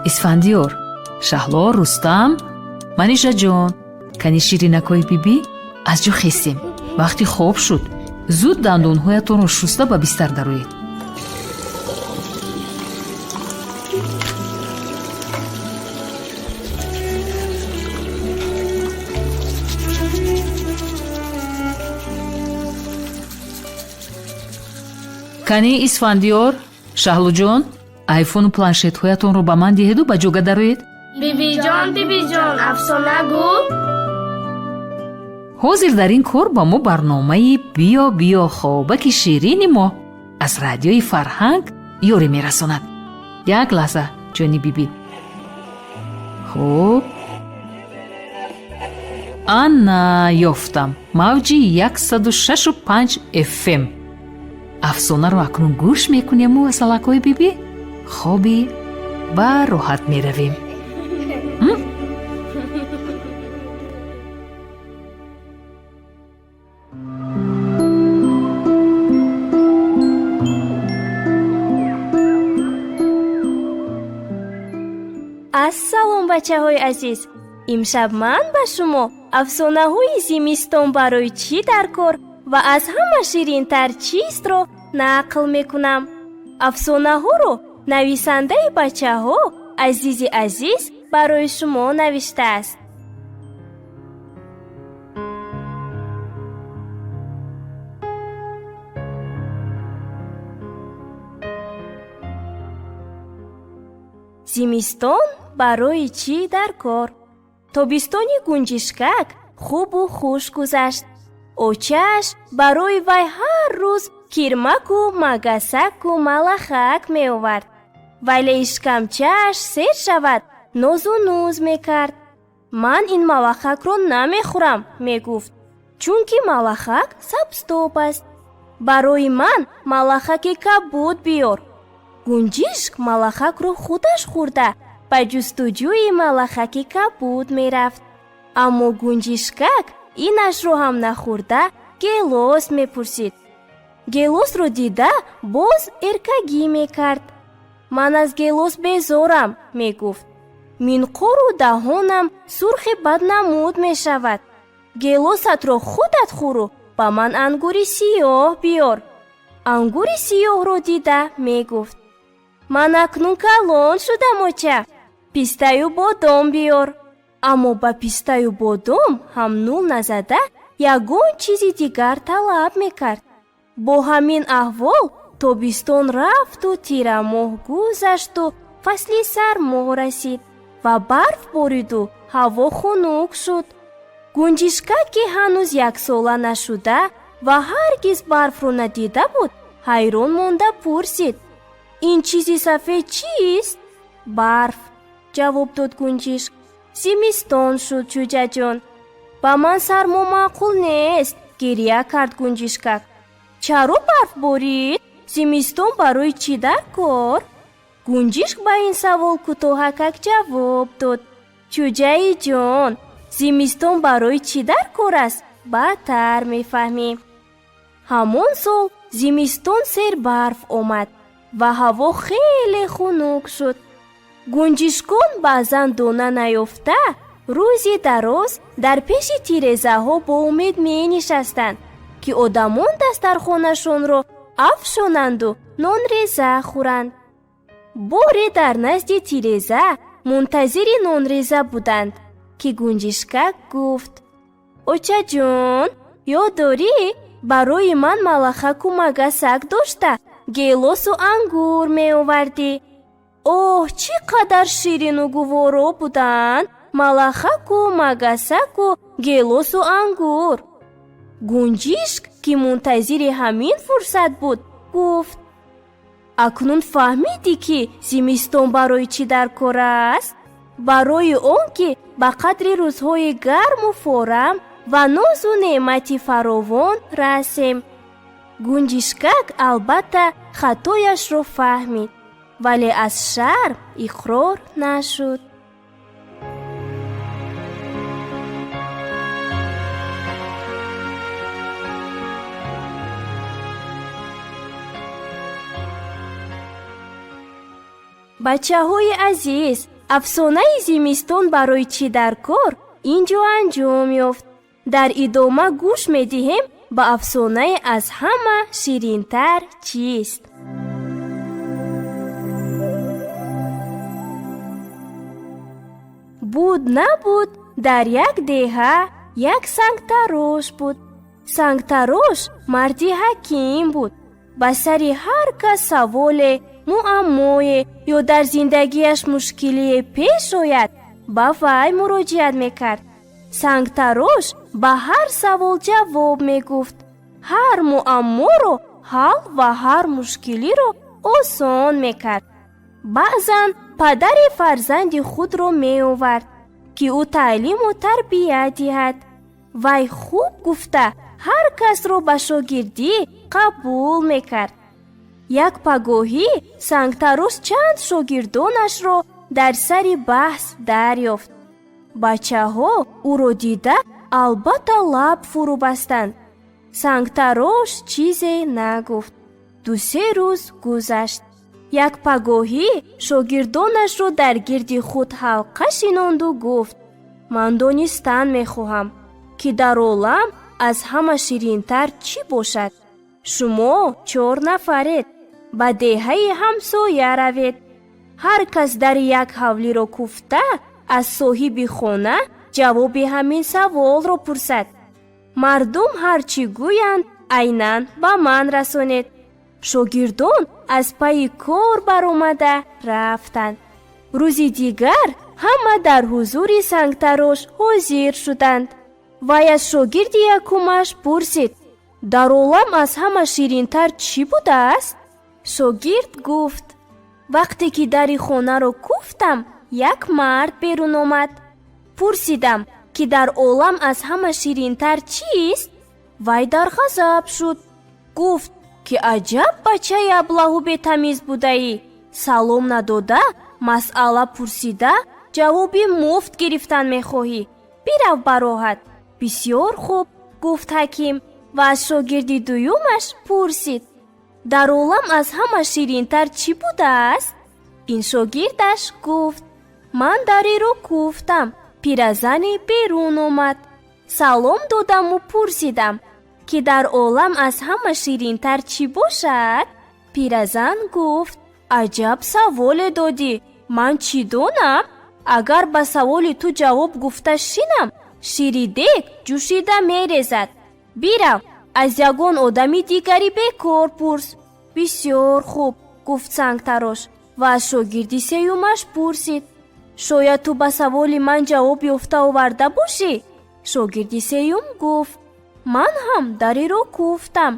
Исфандиёр, Шаҳло, Рустам, Манижаҷон, кани ширинакҳои бибӣ, аз ҷо хестем. Вақти хоб шуд. Зуд дандонҳоятонро шуста ба бистар дароед. Кани Исфандиёр, Шаҳлуҷон, айфону планшетҳоятонро ба ман диҳеду ба ҷога дароед. Бибиҷон, бибиҷон, афсона гӯ. Ҳозир дар ин кор ба мо барномаи «Биё, биё, хобаки ширини мо» аз Радиои Фарҳанг ёрӣ мерасонад. Як лаҳза, ҷони бибӣ. Хуб, ана, ёфтам, мавҷи 106,5 фм. Афсонаро акнун гӯш мекунему, асалакҳои бибӣ, хоби ба роҳат меравем. Ассалом, бачаҳои азиз! Имшаб ман ба шумо афсонаҳои зимистон барои чӣ дар кор ва аз ҳама ширинтар чистро нақл мекунам. Афсонаҳоро нависандаи бачаҳо Азизи Азиз барои шумо навиштааст. Зимистон барои чӣ дар кор? Тобистони гунҷишкак хубу хуш гузашт. Очааш барои вай ҳар рӯз кирмаку магасаку малахак меовард, вале ишкамчааш сер шавад, нозу нуз мекард. «Ман ин малахакро намехӯрам», мегуфт, «чунки малахак сабзтоб аст. Барои ман малахаки кабуд биёр». Гунҷишк малахакро худаш хӯрда, ба ҷустуҷӯи малахаки кабуд мерафт. Аммо гунҷишкак инашро ҳам нахӯрда, гелос мепурсид. Гелосро дида, боз эркагӣ мекард. «Ман аз гелос безорам», мегуфт, «минқору даҳонам сурхи баднамуд мешавад. Гелосатро худат хӯру ба ман ангури сиёҳ биёр». Ангури сиёҳро дида, мегуфт: «Ман акнун калон шудам, оча, пистаю бодом биёр». Аммо ба пистаю бодом ҳам нул назада, ягон чизи дигар талаб мекард. Бо ҳамин аҳвол тобистон рафту тирамоҳ гузашту фасли сармо расид ва барф бориду ҳаво хунук шуд. Гунҷишкак, ки ҳанӯз яксола нашуда ва ҳаргиз барфро надида буд, ҳайрон монда пурсид: «Ин чизи сафед чист?» «Барф», ҷавоб дод гунҷишк. «Зимистон шуд, чӯҷаҷон. Ба ман сармо маъқул нест», гиря кард гунҷишкак. «Чаро барф борид? Зимистон барои чӣ дар кор?» Гунҷишк ба ин савол кӯтоҳакак ҷавоб дод: «Чӯҷаи ҷон, зимистон барои чӣ дар кор аст, баъдтар мефаҳмӣ». Ҳамон сол зимистон сербарф омад ва ҳаво хеле хунук шуд. Гунҷишкон баъзан дона наёфта, рӯзи дароз дар пеши тирезаҳо бо умед менишастанд, ки одамон дастархонашонро афшонанду нонреза хӯранд. Боре дар назди тиреза мунтазири нонреза буданд, ки гунҷишкак гуфт: «Очаҷон, ёд дорӣ, барои ман малахаку магасак дошта, гелосу ангур меовардӣ? Оҳ, чӣ қадар ширину гуворо буданд малахаку магасаку гелосу ангур!» Гунҷишк, ки мунтазири ҳамин фурсат буд, гуфт: «Акнун фаҳмидӣ, ки зимистон барои чӣ дар кор аст? Барои он ки ба қадри рӯзҳои гарму форам ва нозу неъмати фаровон расем». Гунҷишкак албатта хатояшро фаҳмид, вале аз шарм иқрор нашуд. Бачаҳои азиз. Афсонаи зимистон барои чӣ дар кор ин ҷо анҷом ёфт. Дар идома гӯш медиҳем ба афсонаи аз ҳама ширинтар чист. Буд набуд, дар як деҳа як сангтарош буд. Сангтарош марди ҳаким буд. Ба сари ҳар кас саволе, муаммое ё дар зиндагиаш мушкилие пеш ояд, ба вай муроҷиат мекард. Сангтарош ба ҳар савол ҷавоб мегуфт, ҳар муамморо ҳал ва ҳар мушкилиро осон мекард. Баъзан падари фарзанди худро меовард, ки ӯ таълиму тарбия диҳад. Вай хуб гуфта ҳар касро ба шогирдӣ қабул мекард. Як пагоҳӣ сангтарош чанд шогирдонашро дар сари баҳс дарёфт. Бачаҳо ӯро дида албатта лаб фурӯ бастанд. Сангтарош чизе нагуфт. Ду-се рӯз гузашт. Як пагоҳӣ шогирдонашро дар гирди худ ҳалқа шинонду гуфт: ман донистан мехоҳам, ки дар олам аз ҳама ширинтар чӣ бошад. Шумо 4 нафаред, ба деҳаи ҳамсоя равед. Ҳар кас дари як ҳавлиро куфта аз соҳиби хона ҷавоби ҳамин саволро пурсад. Мардум ҳар чӣ гӯянд, айнан ба ман расонед. Шогирдон аз пайи кор баромада рафтанд. Рӯзи дигар ҳама дар ҳузури сангтарош ҳозир шуданд. Вай аз шогирди якумаш пурсид: дар олам аз ҳама ширинтар чӣ будааст? Шогирд гуфт: вақте ки дари хонаро куфтам, як мард берун омад. Пурсидам, ки дар олам аз ҳама ширинтар чист? Вай дар ғазаб шуд. Гуфт, ки аҷаб бачаи аблаҳу бетамиз будаӣ. Салом надода, масъала пурсида, ҷавоби муфт гирифтан мехоҳӣ. Бирав бароҳат. Бисёр хуб, гуфт ҳаким ва аз шогирди дуюмаш пурсид: дар олам аз ҳама ширинтар чӣ будааст? Ин шогирдаш гуфт: ман дариро куфтам, пиразане берун омад. Салом додаму пурсидам, ки дар олам аз ҳама ширинтар чӣ бошад? Пиразан гуфт: аҷаб саволе додӣ, ман чӣ донам? Агар ба саволи ту ҷавоб гуфта шинам, шири дег ҷӯшида мерезад. Бирав, аз ягон одами дигари бекор пурс. Бисёр хуб, гуфт сангтарош ва аз шогирди сеюмаш пурсид: шояд ту ба саволи ман ҷавоб ёфта оварда бошӣ? Шогирди сеюм гуфт: ман ҳам дариро куфтам.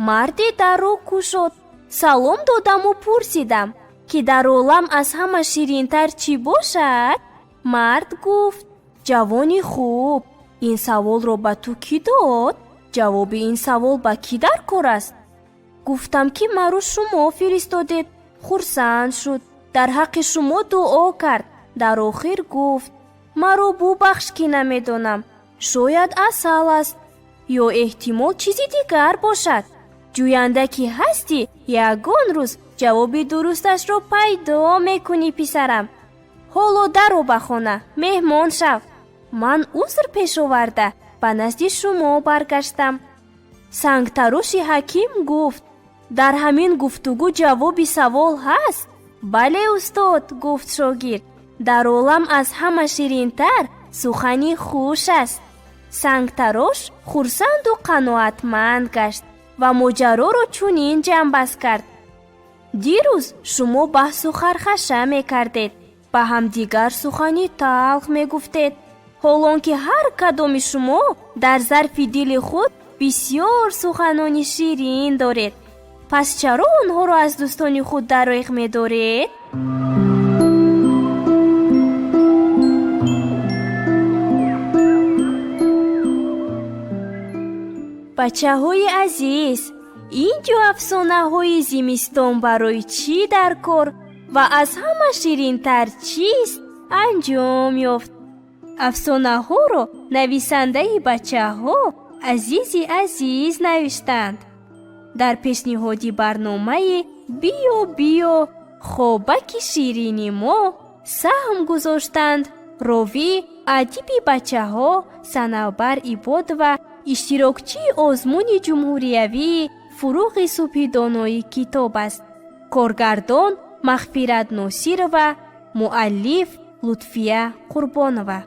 Марде дарро кушод. Салом додаму пурсидам, ки дар олам аз ҳама ширинтар чӣ бошад? Мард гуфт: ҷавони хуб, ин саволро ба ту кӣ дод? Ҷавоби ин савол ба кӣ дар кор аст? Гуфтам, ки маро шумо фиристодед. Хурсанд шуд, дар ҳаққи шумо дуо кард. Дар охир гуфт: маро бубахш, ки намедонам, шояд асал аст ё эҳтимол чизи дигар бошад. Ҷӯянда ки ҳастӣ, ягон рӯз ҷавоби дурусташро пайдо мекунӣ, писарам. Ҳоло даро ба хона, меҳмон шав. Ман узр пеш оварда ба назди шумо баргаштам. Сангтароши ҳаким гуфт: дар ҳамин гуфтугӯ ҷавоби савол ҳаст? Бале, устод, гуфт шогирд, дар олам аз ҳама ширинтар сухани хуш аст. Сангтарош хурсанду қаноатманд гашт ва моҷароро чунин ҷамъбаст кард: дирӯз шумо баҳсу хархаша мекардед, ба ҳамдигар сухани талх мегуфтед, ҳолон ки ҳар кадоми шумо дар зарфи дили худ бисёр суханони ширин доред. Пас чаро онҳоро аз дӯстони худ дароиқ медоред? Бачаҳои азиз, ин ҷо афсонаҳои зимистон барои чӣ дар кор ва аз ҳама ширинтар чист анҷом ёфт. Афсонаҳоро нависандаи бачаҳо Азизи Азиз навиштанд. Дар пешниҳоди барномаи Биё биё хобаки ширини мо Саҳм гузоштанд ровӣ, адиби бачаҳо Санавбар Ибодова, иштирокчии озмуни ҷумҳуриявии «Фурӯғи субҳи доноӣ китоб аст», коргардон Мағфират Носирова, муаллиф Лутфия Қурбонова.